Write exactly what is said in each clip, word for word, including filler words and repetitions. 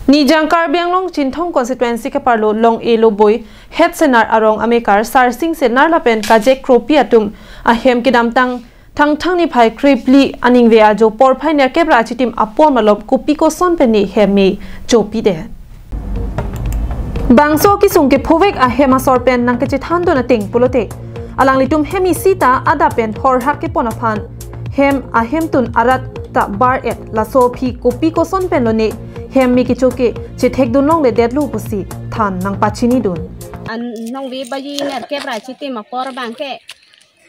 Nijang Karbi Anglong Chinthong constituency keparlo Long-e Loboi, Head Senar arong amekar Sarsing Senar lapen Kajek Kropi atum ahem kedamtang Thangthang niphai krephli aningve ajo porphai nerkep ra achitim apor malom kopi koson pen ne hem me chopidet. Bangso kesung kephovek ahem asor pen nangkechethandun ateng pulote, alanglitum hem isi ta adap pen horhak kepon aphan hem ahemtun arat ta bar-et, laso aphi kopi koson pen lone hem me kecho ke chethekdun longledetlo pusi than nangpachinidun. An nongve baji nerkep ra achitim apor abangke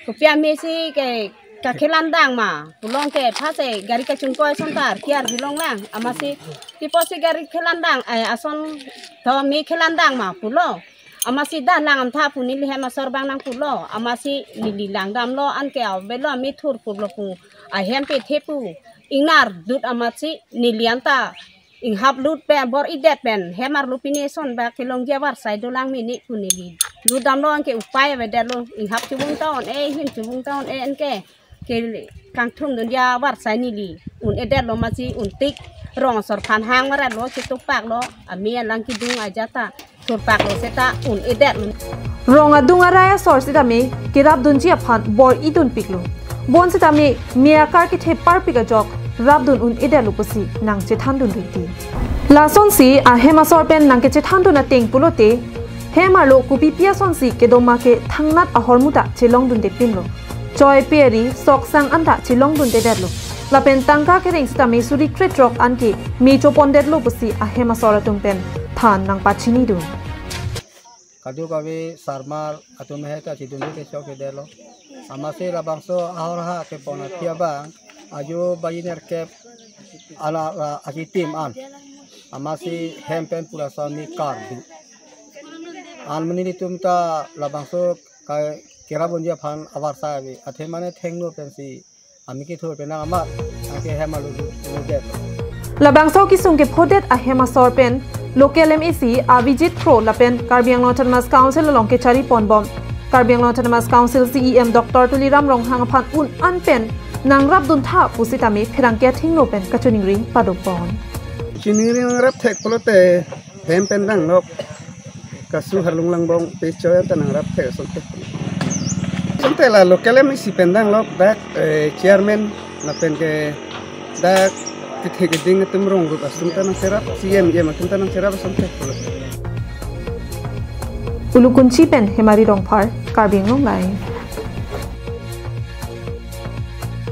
kopi amesi ke kakhelandang ma pulo ke, phase gari kachingkoi ason ta arki arjulonglang, amatsi piposi gari khelandang, eh, ason to me khelandang ma pulo. Amatsi dak lang amtha pu neli hem asor abang nangpulo, amatsi neli langdamlo, anke avelo, amethur pulo pu ahem pethe pu ingnar dut, amatsi neli anta inghaplut pen bor-idet pen hem arlo pine ason ba kelongji avarsai dolang mene pu neli lutdamlo, anke upai avedetlo, inghap chubung ta un-e, him chubung ta un-e, anke ke kangthumdunji avarsai neli un-edetlo, amatsi untik rong asor aphan hang varetlo, chetupaklo, ame alang kedung ajat ta thurpaklo seta un-edetlo. Rong adung arai asor sitame kerapdunji aphan bor-idunpiklo. Bonsitame me akar kethe parpik ajok rapdun un-edetlo pusi nangchethandun riti. Lasonsi ahem asor pen nangkechethandun ateng pulote, hem arlo kopipi asonsi kedo ma ke thangnat ahormu ta chelongdundepinlo. Choi pe ari soksang anta chelongdundedetlo. Lapen tangka kereng sitame suri kretrok anke me chopondetlo pusi ahem asor atum pen than nangpachinidun. Kadokave sarmar atum he ta chidunde ke chokchedetlo. Amatsi labangso ahorhak kepon aphi abang ajo baji nerkep ala, ala achitim an, amatsi hem pen pura sami kardu. An mani nelitum ta labangso ka kerapdunji aphan avarsai ave, athe mane thengno pensi ami kethur pen nang amat, anke hem arlo lu, ludet. Labangso kesung kephodet ahem asor pen local M A C Abhijit Kro lapen Karbi Anglong Autonomous Council along kechari ponbom Karbi Anglong Autonomous Council C E M Doctor Tuliram Ronghang aphan un-an pen nangrapduntha pusitame pherangke athengno pen kachiningri padopon. Chiningri nangrap thek pulote hem pen danglok kasu harlung langbong pe choi anta nangrap thek asonte. Asonte la local M A C pen danglok dak, eh, chairman lapen ke dak kethe keding atum rong rup asonte nangcherap, C E M, E M atum ta nangcherap asonte. Ulukunchi pen Hemari Rongphar, Karbi Anglong Live.